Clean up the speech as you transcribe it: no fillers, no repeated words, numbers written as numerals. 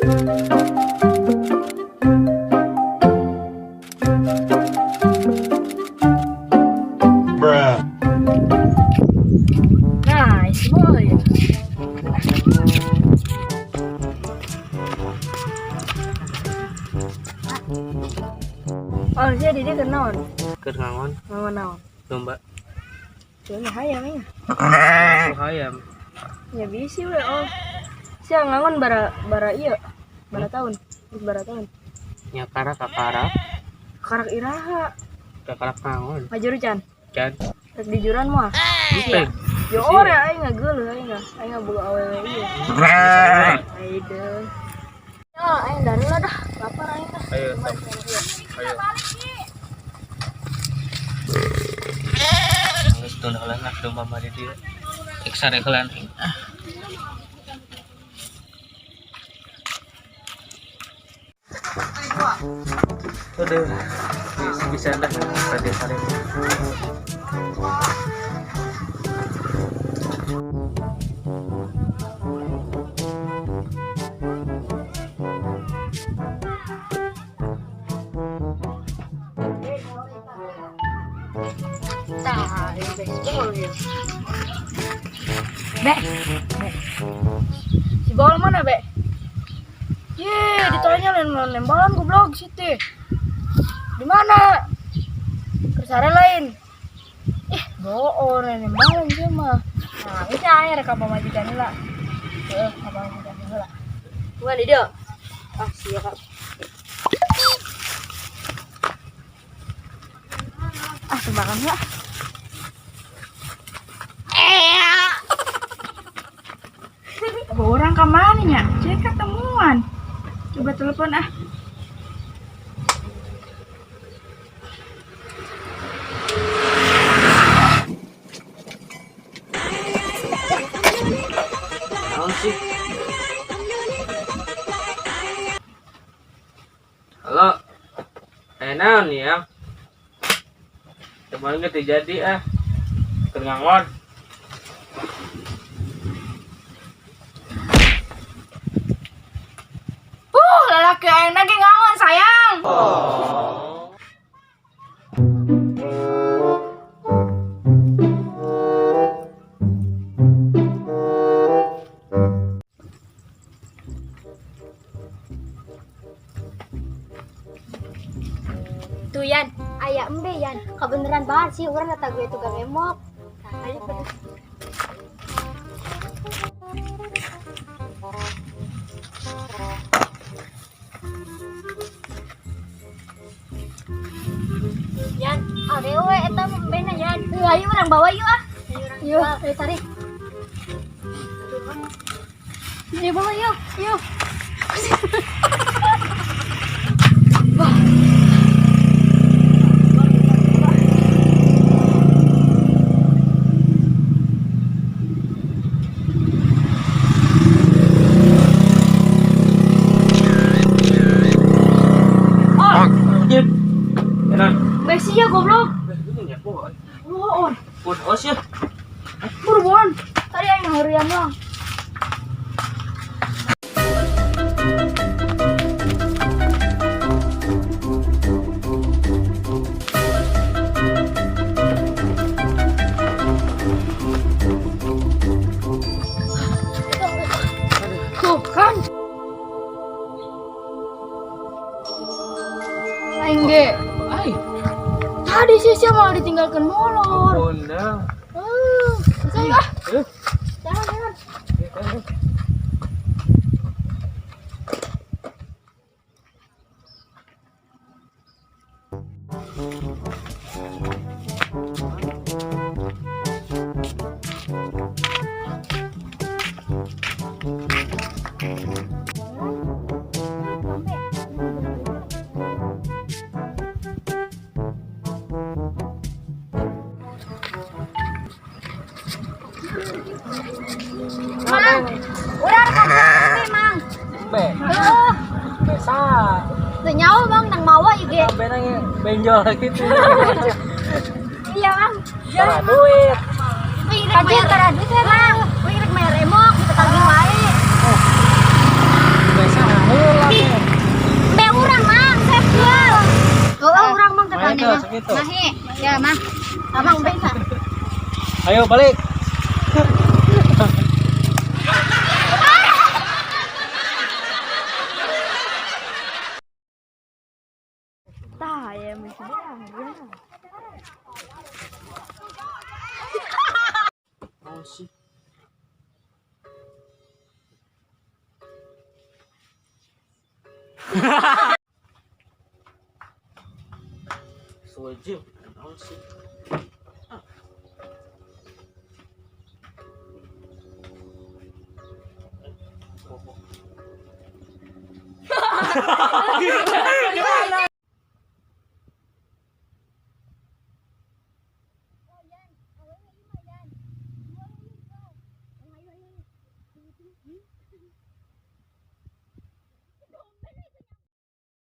Bruh. Nice boy. Oh, jadi dia keur naon? Keur ngangon. Ngangon naon? Domba. Cuman hayam ya. Hayam. Ya bisi we, oh. Sia ngangon bara bara ieu. Bara tahun. Bara tahun. Nya karak kakarak. Karak iraha. Kakarak ngangon. Ngajuru can. Can. Rek dijuran mah. Iya. Yo ora aing ngageuleuh aing mah. Aing boga awewe ieu. Aida. Ya, aing dari lah dah. Lapar aing dah. Ayo, ayo. Geus teu heula nak domba mah di dieu. Rek sare heula aing. Ah. Udah, bisa dah tadi sare. Tah, ini baseball ya. Be. Be. Si bawal mana, Be? Ye, ditanya lain nembalan goblok situ. Di mana? Kersare lain. Ih, bohong nembalan sih mah. Nah, ini air ka pamajikan heula. Heeh, ka pamajikan heula. Bukan di dia. Ah, sia Kak. Ah, tembakan ya. Orang kemana nya? Cek ketemuan. Coba telepon ah. Naon sih? Halo. Eh naon ya? Kemarin nggak terjadi ah. Keur ngangon. Lalaki aing lagi ngangon sayang. Tuh Yan, aya embe Yan. Kebeneran banget sih orang kata gue tukang emok. Nah, ayo terus. Yan, arewe eta embena Yan. Ayo urang bawa yuk ah. Yuk, ayo tarik. Ayo bawa yuk, yuk. Oh, Anjir. Enak. besi ya goblok. Ini nyapo. Bohong. Pun os ya. Buruan. Tadi aing harian doang. Tuh kan. Aing ge. Ai. Tadi sih sia malah ditinggalkan molor. Bunda. Saya ah. Eh. Jangan, jangan. Mang, urang kan embe Mang. Be. Heeh. Besa. Teu nyaho Mang nang mawa ieu ge. Be nang benjol gitu. Iya Mang. Tara duit. Wih, rek bayar tara duit we Mang. Wih, rek bayar emok, kita tagih wae. Besa. gitu. Mahi. Ya, mah. Amang bisa. Ayo balik. Tah, ya masih ya. Oh sih. Sojim, naon sih? Ah.